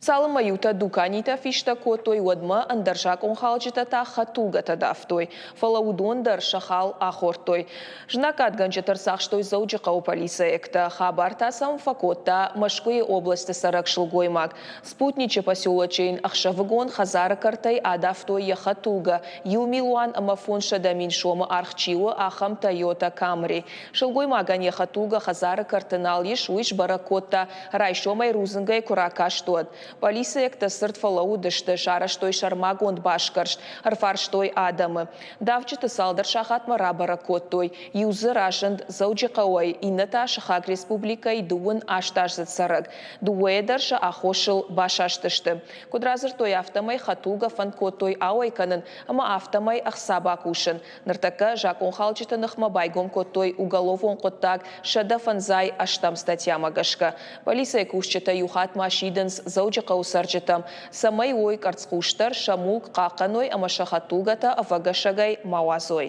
Цалынмӕ иутӕ дуканитӕ фистӕг кодтой, уӕдмӕ ӕндӕр закъонхалджытӕ та хӕдтулгӕтӕ давтой. Фӕлӕ уыдон дӕр сӕ хал ахордтой. Знаггадгӕнджыты ӕрцахстой Дзӕуджыхъӕуы полицӕйӕгтӕ. Хабар та сӕм фӕкодта Мӕскуыйы областы цӕрӕг сылгоймаг. Спутничы поселочы йын ӕхсӕвыгон хӕдзары кӕртӕй адавтой йӕ хӕдтулгӕ, 1 500 000 сомы аргъ чи у, ахӕм Тойота Камри. Сылгоймагӕн йӕ хӕдтулгӕ хӕдзары кӕрты нал ис, уый сбӕрӕг кодта, райсомӕй рудзынгӕй куы ракаст, уӕд. Полицӕйӕгтӕ цырд фӕлӕууыдысты, сарӕзтой сӕрмагонд басгӕрст, ӕрфарстой адӕмы. Давджыты цалдӕр сахатмӕ рабӕрӕг кодтой. Иу дзы разынд Дзӕуджыхъӕуӕй, иннӕ та сыхаг республикӕйы 18-аздзыд цӕрӕг. Дыууӕйӕ дӕр сӕ аххосыл басастысты. Куыд радзырдтой, афтӕмӕй хӕдтулгӕ фӕнд кодтой ауӕй кӕнын ӕмӕ афтӕмӕй ӕхца бакусын. Ныртӕккӕ закъонхалджыты ныхмӕ байгом кодтой уголовон хъуыддаг 158 статьямӕ гӕсгӕ. Полицӕйы кусджытӕ иу хатт ма сидынц Дзӕуджыхъӕуы цӕрджытӕм, цӕмӕй уой къӕрцхъусдӕр, сӕ мулк хъахъхъӕной ӕмӕ сӕ хӕдтулгӕтӕ ӕвӕгӕсӕгӕй ма уадзой.